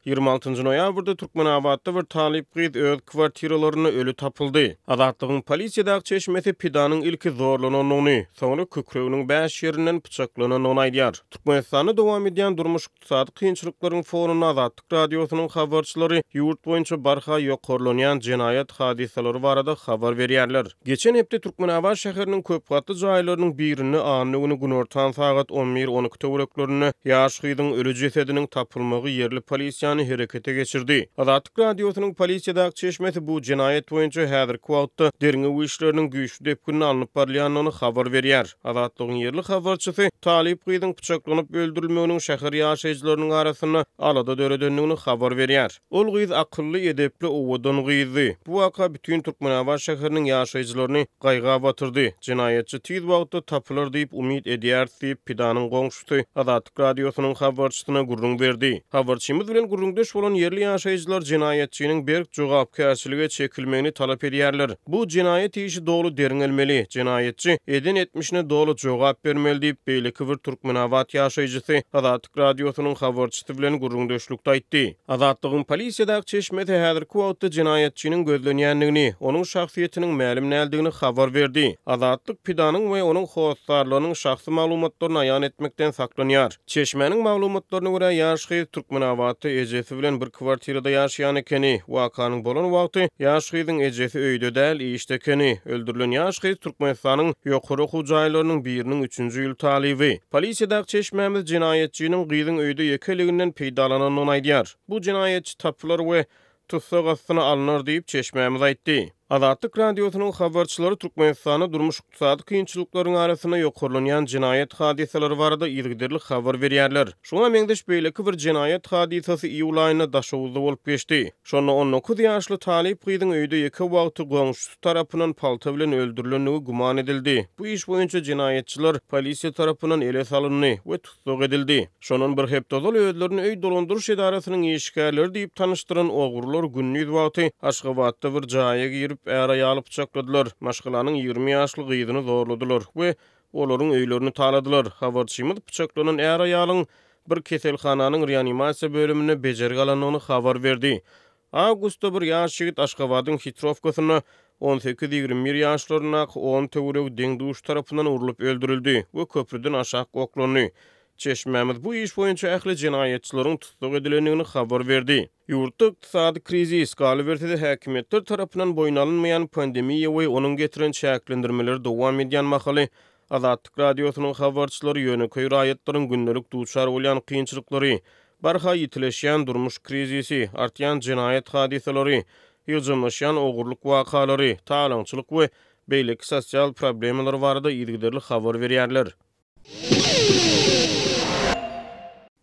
26 noýabrda Türkmenabatda bir talyp gyz öz kwartiralarynda öli tapyldy. Azatlygyň polisiýadaky çeşmesi pidanyň ilki zorlanandygyny, soňra kükreginiň bäş ýerinden pyçaklanandygyny aýdýar. Türkmenistanda dowam edýän durmuş-ykdysady kynçylyklaryň fonunda Azatlyk Radiosynyň habarçylary ýurt boýunça barha ýokarlanýan jenaýat hadysalary barada habar berýärler. Geçen hepde Türkmenabat şäheriniň köp gatly jaýlarynyň birinde anna güni günortan sagat on bir, 12 töwereklerinde ýaş gyzyň öli jesediniň tapylmagy ýerli polisiýany herekete geçirdi. Azatlyk Radiosynyň polisiýadaky çeşmesi bu jenaýat boýunça häzirki wagtda derňew işleriniň güýçli depginde alnyp barylýandygyny habar berýär. Azatlygyň ýerli habarçysy talyp gyzyň pyçaklanyp öldürilmeginiň şäher ýaşaýjylarynyň arasynda alada döredendigini habar berýär. Ol gyz akylly, edepli, owadan gyzdy. Bu waka bütin Türkmenabat şäheriniň ýaşaýjylaryny gaýga batyrdy. Jenaýatçy tiz wagtda tapylar diýip umyt edýäris diýip, pidanyň goňşusy Azatlyk Radiosynyň habarçysyna gürrüň berdi. Habarçymyz bilen gürrüňdeş bolan ýerli ýaşaýjylar jenaýatçynyň berk jogapkärçilige çekilmegini talap edýärler. Bu jenaýat işi doly derňelmeli, jenaýatçy eden etmişine doly jogap bermeli diýip, beýleki bir türkmenabat ýaşaýjysy Azatlyk Radiosynyň habarçysy bilen gürrüňdeşlikde aýtdy. Azatlygyň polisiýadaky çeşmesi häzirki wagtda jenaýatçynyň gözlenýändigini, onuň şahsyýetiniň mälim däldigini habar berdi. Azatlyk pidanyň we onuň hossarlarynyň şahsy maglumatlaryny aýan etmekden saklanýar. Çeşmäniň maglumatlaryna görä, ýaş gyz Türkmenabatda ejesi bilen bir kwartirada ýaşaýan ekeni. Wakanyň bolan wagty ýaş gyzyň ejesi öýde däl, işde ekeni. Öldürilen ýaş gyz Türkmenistanyň ýokary okuw jaýlarynyň biriniň üçünji ýyl talyby. Polisiýadaky çeşmämiz jenaýatçynyň gyzyň öýde ýekeliginden peýdalanandygyny aýdýar. Bu jenaýatçy tapylar we tussag astyna alnar diýip, çeşmämiz aýtdy. Azatlyk Radiosynyň habarçylary Türkmenistanda durmuş-ykdysady kynçylyklaryň arasynda ýokarlanýan jenaýat hadysalary barada yzygiderli habar berýärler. Şuňa meňzeş beýleki bir jenaýat hadysasy iýul aýynda Daşoguzda bolup geçdi. Şonda 19 ýaşly talyp gyzyň öýde ýeke wagty goňşusy tarapyndan palta bilen öldürilendigi güman edildi. Bu iş boýunça jenaýatçylar polisiýa tarapyndan ele salyndy we tussag edildi. Şondan bir hepde ozal özlerini öý dolandyryş edarasynyň işgärleri diýip tanyşdyran ogrular gündiz wagty Aşgabatda bir jaýa girip, är-aýaly pyçakladylar, maşgalanyň 20 ýaşly gyzyny zorladylar we olaryň öýlerini taladylar. Habarçymyz pyçaklanan är-aýalyň bir keselhananyň reanimasiýa bölüminde bejergi alandygyny habar berdi. Awgustda bir ýaş ýigit Aşgabadyň Hitrowkasynda on sekiz-ýigrimi bir ýaşlaryndaky on töweregi deň-duş tarapyndan urlup öldürildi we köprüden aşak oklandy. Çeşmämiz bu iş boýunça ähli jenaýatçylaryň tussag edilendigini habar berdi. Ýurtda ykdysady krizis, galyberse-de häkimiýetler tarapyndan boýun alynmaýan pandemiýa we onuň getiren çäklendirmeleri dowam edýän mahaly Azatlyk Radiosynyň habarçylary ýönekeý raýatlaryň gündelik duçar bolýan kynçylyklary, barha ýitileşýän durmuş krizisi, artýan jenaýat hadysalary, ýygjamlaşýan ogurlyk wakalary, talaňçylyk we beýleki sosial problemalar barada yzygiderli habar berýärler.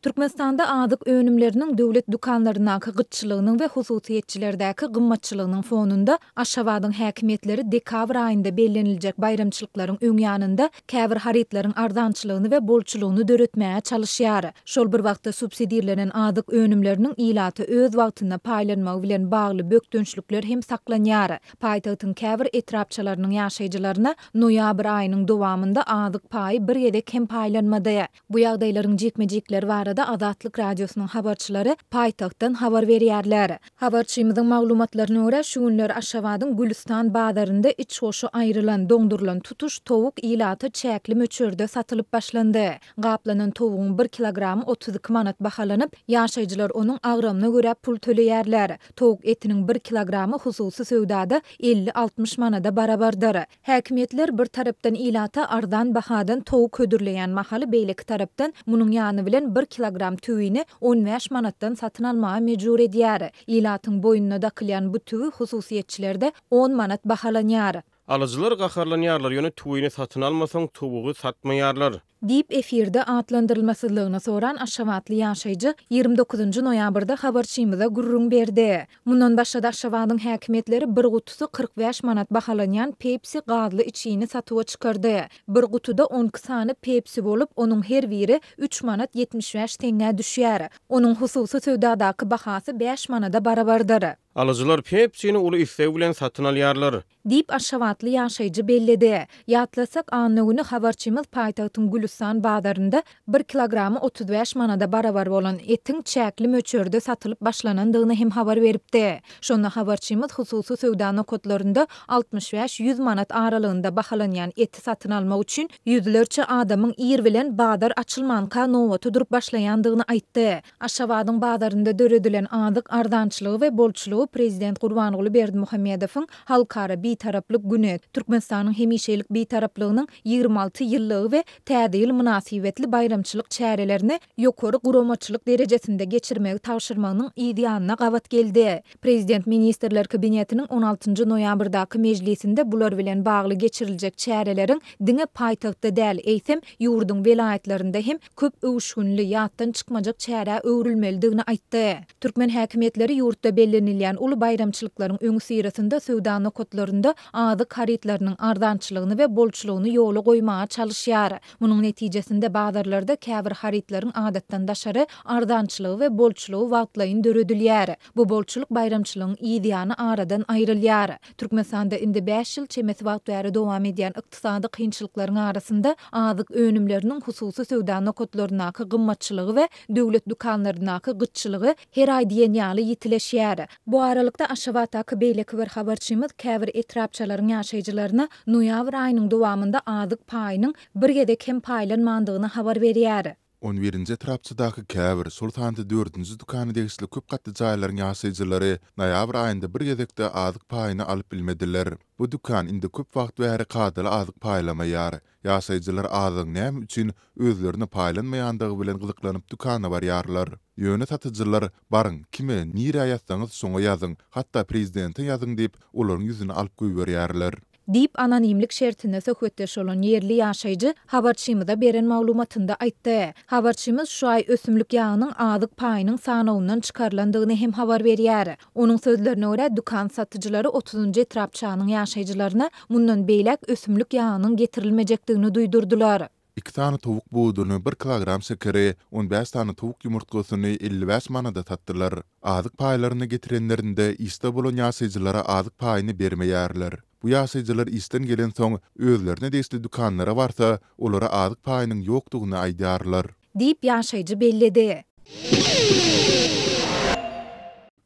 Türkmenistanda azyk önümleriniň döwlet dükanlaryndaky gytçylygynyň we hususyýetçilerdäki gymmatçylygynyň fonunda Aşgabadyň häkimiýetleri dekabr aýynda belleniljek baýramçylyklaryň öň ýanynda käbir harytlaryň arzançylygyny we bolçulygyny döretmäge çalyşýar. Şol bir wagtda subsidirlenen azyk önümleriniň ilata öz wagtynda paýlanmagy bilen bagly bökdençlikler hem saklanýar. Paýtagtyň käbir etrapçalarynyň ýaşaýjylaryna noýabr aýynyň dowamynda azyk paýy bir gezek hem paýlanmady. Bu ýagdaýlaryň jikme-jikleri barada Azatlyk Radiosynyň habarçylary paýtagtdan habar berýärler. Habarçymyzyň maglumatlaryna görä, şu günler Aşgabadyň Gülüstan bazarynda iç-goşy aýrylan, doňdurylan tutuş towuk ilata çäkli möçberde satylyp başlandy. Gaplanan towugyň bir kilogramy 32 manat bahalanyp, ýaşaýjylar onuň agramyna görä pul töleýärler. Towuk etiniň bir kilogramy hususy söwdada elli-altmyş manada barabardyr. Häkimiýetler bir tarapdan ilata arzan bahadan towuk hödürleýän mahaly beýleki tarapdan munuň ýany bilen bir kilogram tüwini 15 manatdan satyn almaga mejbur edýär. Ilatyň boýnuna dakylýan bu tüwi hususyýetçilerde on manat bahalanýar. Alyjylar gaharlanýarlar, ýöne tüwini satyn almasaň towugy satmaýarlar. Diýip, efirde atlandyrylmasyzlygyny soran aşgabatly ýaşaýjy 29 noýabrda habarçymyza gürrüň berdi. Mundan başga-da Aşgabadyň häkimiýetleri bir gutusy 45 manat bahalanýan Pepsi gazly içgini satuwa çykardy. Bir gutuda 12 sany Pepsi bolup, onuň her biri üç manat 75 teňňä düşýär. Onuň hususy söwdadaky bahasy bäş manada barabardyr. Alyjylar Pepsini uly isleg bilen satyn alýarlar. Diýip, aşgabatly ýaşaýjy belledi. Ýatlasak, anna güni habarçymyz paýtagtyň Gülüstan. Gülüstan bazarynda bir kilogramy 35 manada barabar bolan etiň çäkli möçberde satylyp başlanandygyny hem habar beripdi. Şonda habarçymyz hususy söwda nokatlarynda 65-ýüz manat aralygynda bahalanýan eti satyn almak üçin ýüzlerçe adamyň ir bilen bazar açylmanka nobata durup başlaýandygyny aýtdy. Aşgabadyň bazarynda döredilen azyk arzançylygy we bolçulygy prezident Gurbanguly Berdimuhamedowyň Halkara Bitaraplyk güni, Türkmenistanyň hemişelik Bitaraplygynyň 26 ýyllygy we Täze ýyl mynasybetli baýramçylyk çärelerini ýokary guramaçylyk derejesinde geçirmegi tabşyrmagynyň yz ýanyna gabat geldi. Prezident Ministrler Kabinetiniň on altynjy noýabrdaky mejlisinde bular bilen bagly geçiriljek çäreleriň diňe paýtagtda däl, eýsem, ýurduň welaýatlarynda hem köp öwüşginli, ýatdan çykmajak çärä öwrülmelidigini aýtdy. Türkmen häkimiýetleri ýurtda bellenilýän uly baýramçylyklaryň öňüsyrasynda söwda nokatlarynda azyk harytlarynyň arzançylygyny we bolçulygyny ýola goýmaga çalyşýar. Munuň netijesinde bazarlarda käbir harytlaryň adatdan daşary arzançylygy we bolçulygy wagtlaýyn döredilýär. Bu bolçulyk baýramçylygyň yz ýany aradan aýrylýar. Türkmenistanda indi bäş ýyl çemesi wagt bäri dowam edýän ykdysady kynçylyklaryň arasynda azyk önümleriniň hususy söwda nokatlaryndaky gymmatçylygy we döwlet dükanlaryndaky gytçylygy her aý diýen ýaly ýitileşýär. Bu aralykda, Aşgabatdaky beýleki bir habarçymyz käbir etrapçalaryň ýaşaýjylaryna noýabr aýynyň dowamynda azyk paýynyň bir gezek hem paýlanmandygyny habar berýär. On birinji etrapçadaky käbir, şol sanda dördünji dükana degişli köp gatly jaýlaryň ýaşaýjylary noýabr aýynda bir gezek-de azyk paýyny alyp bilmediler. Bu dükan indi köp wagt bäri kadaly azyk paýlamaýar. Ýaşaýjylar azygyň näme üçin özlerine paýlanmaýandygy bilen gyzyklanyp dükana barýarlar. Ýöne satyjylar, Baryň, kime, nirä ýazsaňyz şoňa ýazyň, hatda prezidente ýazyň diýip, olaryň ýüzüni alyp goýberýärler. Diýip, anonimlik şertinde söhbetdeş bolan ýerli ýaşaýjy habarçymyza beren maglumatynda aýtdy. Habarçymyz şu aý ösümlik ýagynyň azyk paýynyň sanawyndan çykarylandygyny hem habar berýär. Onuň sözlerine görä, dükan satyjylary otuzynjy etrapçanyň ýaşaýjylaryna mundan beýläk ösümlik ýagynyň getirilmejekdigini duýdurdylar. Iki sany towuk buduny, bir kilogram şekeri, on bäş sany towuk ýumurtgasyny 55 manada satdylar. Azyk paýlaryny getirenlerinde işde bolan ýaşaýjylara azyk paýyny bermeýärler. Bu ýaşaýjylar işden gelensoň, özlerine degişli dükanlara barsa, olara azyk paýynyň ýokdugyny aýdýarlar. Diýip, ýaşaýjy belledi.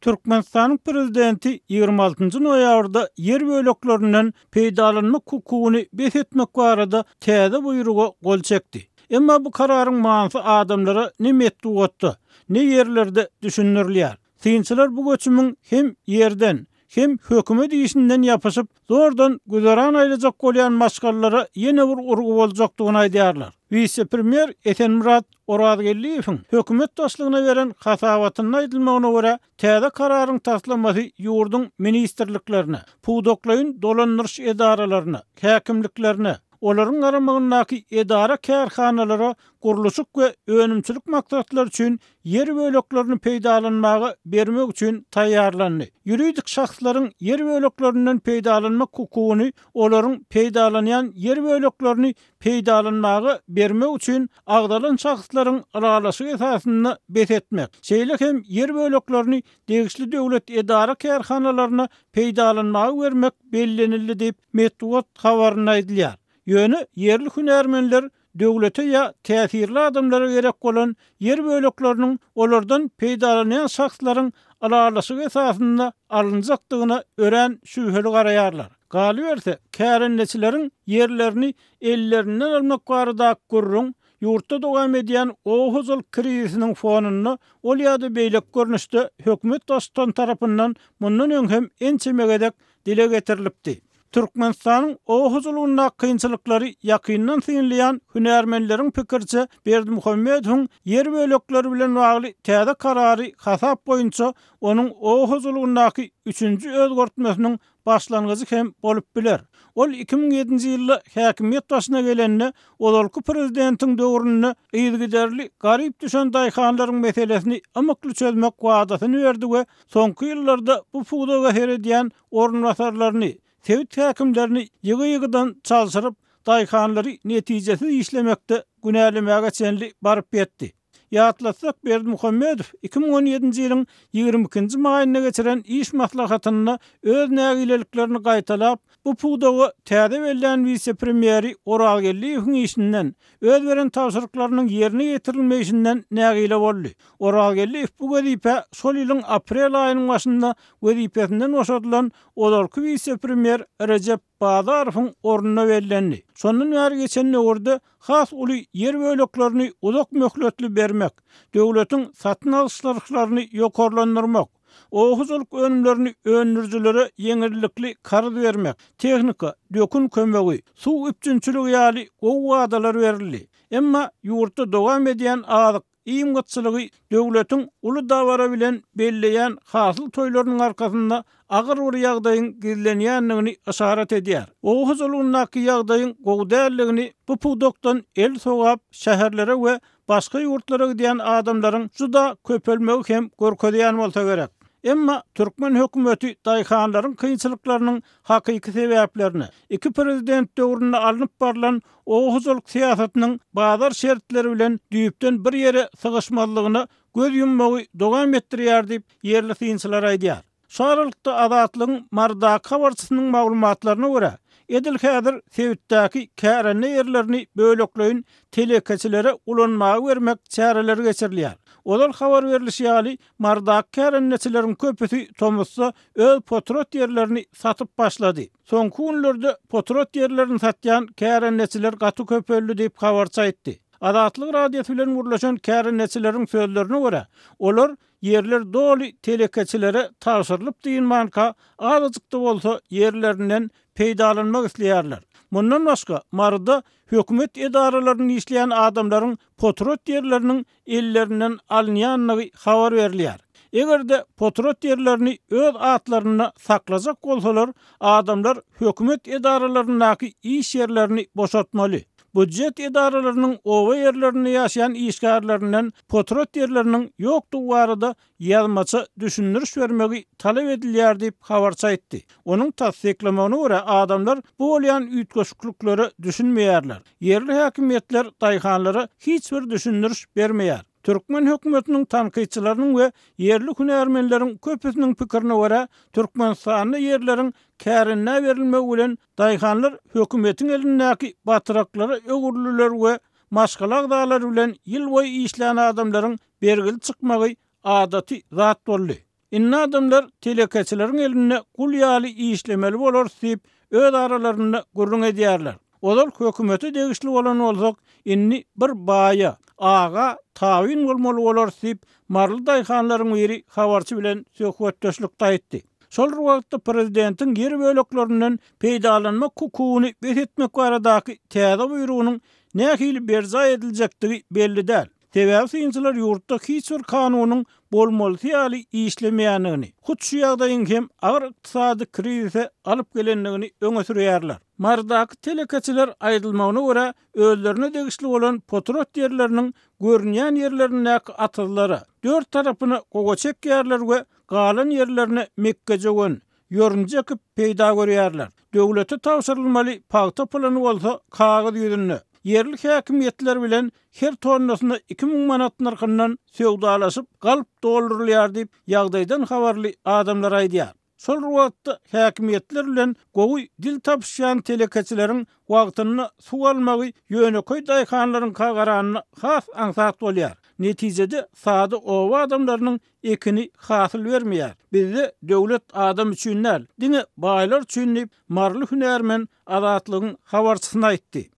Türkmenistanyň Prezidenti 26 noýabrda ýer böleklerinden peýdalanmak hukugyny bes etmek barada täze buýruga gol çekdi. Emma bu kararyň manysy adamlara ne metbugatda, ne ýerlerde düşündirilýär. Synçylar bu göçümiň hem ýerden, hem hökümet işinden ýapyşyp, zordan güzeran aýlajak bolýan maşgalalara ýene bir urgy boljakdygyny aýdýarlar. Wise-premýer Esenmyrat Orazgeldiýewiň hökümet başlygyna beren hasabatynda aýdylmagyna görä, täze kararyň taslamasy ýurduň ministrliklerine, pudaklaýyn dolandyryş edaralaryna, häkimliklerine, olaryň garamagyndaky edara-kärhanalara gurluşyk we önümçilik maksatlary üçin ýer böleklerini peýdalanmaga bermek üçin taýýarlandy. Ýuridik şahslaryň ýer böleklerinden peýdalanmak hukugyny olaryň peýdalanýan ýer böleklerini peýdalanmaga bermek üçin agzalan şahslaryň ylalaşygy esasynda bes etmek, şeýle hem ýer böleklerini degişli döwlet edara-kärhanalaryna peýdalanmaga bermek bellenildi diýip, metbugat habarynda aýdylýar. Ýöne ýerli hünärmenler döwlete ýa täsirli adamlara gerek bolan ýer bölekleriniň olardan peýdalanýan şahslaryň ylalaşygy esasynda alynjakdygyna örän şübheli garaýarlar. Galyberse, kärendeçileriň ýerlerini ellerinden almak baradaky gürrüň ýurtda dowam edýän oba hojalyk krizisiniň fonunda ol ýa-da beýleki görnüşde hökümet baştutany tarapyndan mundan öň hem ençeme gezek dile getirilipdi. Türkmenistanyň oba hojalygyndaky kynçylyklary ýakyndan synlaýan hünärmenleriň pikiriçe, Berdimuhamedowyň ýer bölekleri bilen bagly täze karary hasap boýunça onuň oba hojalygyndaky üçünji özgertmesiniň başlangyjy hem bolup biler. Ol 2007-nji ýylda häkimiýet başyna gelende, ozalky prezidentiň döwründe yzygiderli garyp düşen daýhanlaryň meselesini ymykly çözmek wadasyny berdi we soňky ýyllarda bu pudaga seredýän orunbasarlaryny, sebit häkimlerini ýygy-ýygydan çalşyryp, daýhanlary netijesiz işlemekde günälemäge çenli baryp ýetdi. Ýatlatsak, Berdimuhamedow 2017-nji ýylyň 22-nji maýynda geçiren iş maslahatynda öz nägileliklerini gaýtalap, bu pudaga täze bellän wise-premýeri Orazgeldiýewiň işinden, öz beren tabşyryklarynyň ýerine ýetirilmeýşinden nägile boldy. Orazgeldiýew bu wezipä şol ýylyň aprel aýynyň başynda wezipesinden boşadylan ozalky wise-premýer Rejep Bazarowyň ornuna bellendi. Şondan bäri geçen döwürde has uly ýer böleklerini uzak möhletli bermek, döwletiň satyn alyş nyrhlaryny ýokarlandyrmak, oba hojalyk önümlerini öndürijilere ýeňillikli karz bermek, tehnika, dökün kömegi, suw üpjünçiligi ýaly gowy wadalar berildi. Emma ýurtda dowam edýän azyk, iým gytçylygy döwletiň uly dabara bilen belleýän hasyl toýlarynyň arkasynda agyr bir ýagdaýyň gizlenýändigini yşarat edýär. Oba hojalygyndaky ýagdaýyň gowy däldigini bu pudakdan el sogap şäherlere we başga ýurtlara gidýän adamlaryň juda köpelmegi hem görkezýän bolsa gerek. Emma türkmen hökümeti daýhanlaryň kynçylyklarynyň hakyky sebäplerine, iki prezident döwründe alnyp barlan oba hojalyk syýasatynyň bazar şertleri bilen düýpden bir ýere sygyşmazlygyna göz ýummagy dowam etdirýär diýip, ýerli synçylar aýdýar. Şu aralykda, Azatlygyň Marydaky habarçysynyň maglumatlaryna görä, edil häzir sebitdäki kärende ýerlerini bölekleýin telekeçilere ulanmaga bermek çäreleri geçirilýär. Ozal habar berlişi ýaly, Marydaky kärendeçileriň köpüsi tomusda öz potrat ýerlerini satyp başlady. Soňky günlerde potrat ýerlerini satýan kärendeçiler gaty köpeldi diýip, habarçy aýtdy. Azatlyk Radiosy bilen gürleşen kärendeçileriň sözlerine görä, olar ýerler doly telekeçilere tabşyrylyp dynmanka, azajyk-da bolsa ýerlerinden peýdalanmak isleýärler. Mundan başga, Maryda hökümet edaralarynda işleýän adamlaryň potrat ýerleriniň ellerinden alynýandygy habar berilýär. Eger-de potrat ýerlerini öz atlarynda saklajak bolsalar, adamlar hökümet edaralaryndaky iş ýerlerini boşatmaly. Býujet edaralarynyň oba ýerlerinde ýaşaýan işgärlerinden potrat ýerleriniň ýokdugy barada ýazmaça düşündiriş bermegi talap edilýär diýip, habarçy aýtdy. Onuň tassyklamagyna görä, adamlar bu bolýan üýtgeşikliklere düşünmeýärler. Ýerli häkimiýetler daýhanlara hiç bir düşündiriş bermeýär. Türkmen hökümetiniň tankytçylarynyň we ýerli hünärmenleriň köpüsiniň pikirine görä, Türkmenistanda ýerleriň kärendä berilmegi bilen daýhanlar hökümetiň elindäki batraklara öwrüldiler we maşgala agzalary bilen ýylboýy işlän adamlaryň bergili çykmagy adaty zat boldy. Indi adamlar telekeçileriň elinde gul ýaly işlemeli bolarys diýip, öz aralarynda gürrüň edýärler. Ozal hökümete degişli bolan bolsak, indi bir baýa, aga tabyn bolmaly bolarys diýip, maryly daýhanlaryň biri habarçy bilen söhbetdeşlikde aýtdy. Şol bir wagtda prezidentiň ýer böleklerinden peýdalanmak hukugyny bes etmek baradaky täze buýrugynyň nähili berjaý ediljekdigi belli däl. Sebäbi synçylar ýurtda hiç bir kanunyň bolmalysy ýaly işlemeýändigini, hut şu ýagdaýyň hem agyr ykdysady krizise alyp gelendigini öňe sürýärler. Marydaky telekeçiler aýdylmagyna görä, özlerine degişli bolan potrat ýerleriniň görünýän ýerlerindäki atyzlara, dört tarapyna gowaça ekýärler we galan ýerlerine mekgejöwen, ýorunja ekip peýda görýärler. Döwlete tabşyrylmaly pagta puluny bolsa kagyz ýüzünde, ýerli häkimiýetler bilen her tonnasyna 2000 manat nyrhyndan söwdalaşyp, galp doldurylýar diýip, ýagdaýdan habarly adamlar aýdýar. Şol bir wagtda, häkimiýetler bilen gowy dil tapyşýan telekeçileriň wagtynda suw almagy ýönekeý daýhanlaryňka garanda has aňsat bolýar. Netijede, sada oba adamlarynyň ekini hasyl bermeýär. Bizde döwlet adam üçin däl, diňe baýlar üçin diýip, maryly hünärmen Azatlygyň habarçysyna aýtdy.